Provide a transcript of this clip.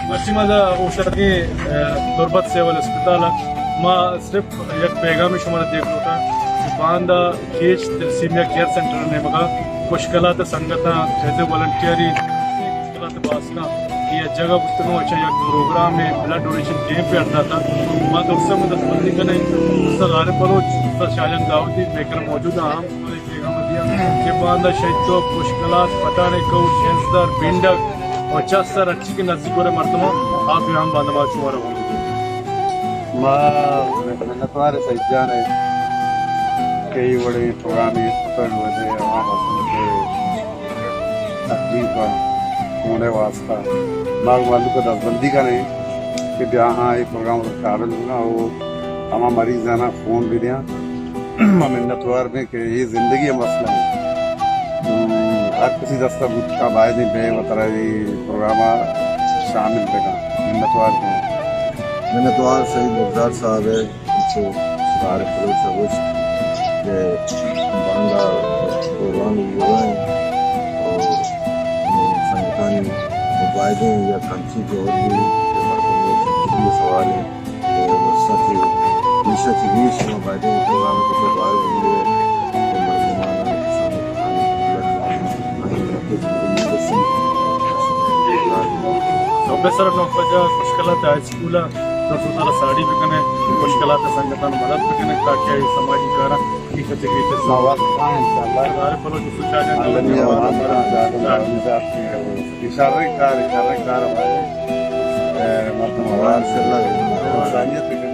مرچی ما دا اوشتاتگیں، اے، تربت سول اسپتال ءَ۔ ما صرف یک پیغامے شمارا دیگ لوٹاں کہ باندا کیچ تلسیمیا کیئر سینٹر ءِ نیمگا خوش قلات ءِ سنگتاں ایز اے والنٹیئر، خوش قلات ءِ باسکاں کہ یک جگہ بوتگوں، اچھا، یک پروگرام ءِ، بلڈ ڈونیشن کیمپ ءِ اڈ داتا۔ ما درستاں ما دستبندی کنیں، استاد عارف بلوچ، استاد شاہجان داؤدی، مئے کرا موجود اَنت، ہم کہ باندا شہید توپ، خوش قلات، پٹھان کوٹ، شینزدار، بینڈگ اور چہ سر ہرچی کہ نزیک ءُ دور ءِ مردم اَنت، آ بھی ہم باندا ما شمارا ہوں۔ ما منتوار سعید جان ءِ کہ اے وڑیں پروگرامے کتگ، وجہ عوام ءِ تکلیف ءَ کون ءِ واسطہ ما مالوک ءَ دستبندی کنیں کہ بیا ہاں اے پروگرام ءَ قابل بنا او ہما مریضانا فون بدیاں۔ ما منتوار بیں کہ اے زندگی ءِ مسئلہ اِنت۔ ہم، ہر کسی دست ءَ بوت کنت، باید اِنت بئے وترا اے پروگرام ءَ شامل بہ کنت۔ منتوار بیں۔ منتوار سعید بگدار صاحب ءِ، انچو عارف بلوچ ءَ گوشت کہ باندا پروگرام یوگا اِنت اور سنگتانی باید اِنت یک انچیں جہدے کہ مردم ءِ زندگی ءِ سوال اِنت۔ درستاں چہ گیش ءَ چہ گیش شما باید اِنت پروگرام ءِ توکا بہر بگیرے کہ مردماں کسانیں کسانیں نوبے سر نوبے جا خوش قلات ہائی اسکول ءَ تو سارا ساڑی بکنے، خوش قلات سنگتاں مدد بکنے تاکہ اے سماجی کاراں گیش ءَ چہ گیش ما وقت خواہاں انشاءاللہ۔ عارف بلوچ، شاہجان اللہ میا واسطہ، اللہ مزاح، شریں کار، شریں کار ہمارے، اے، مردم حوال سے اللہ انسانیت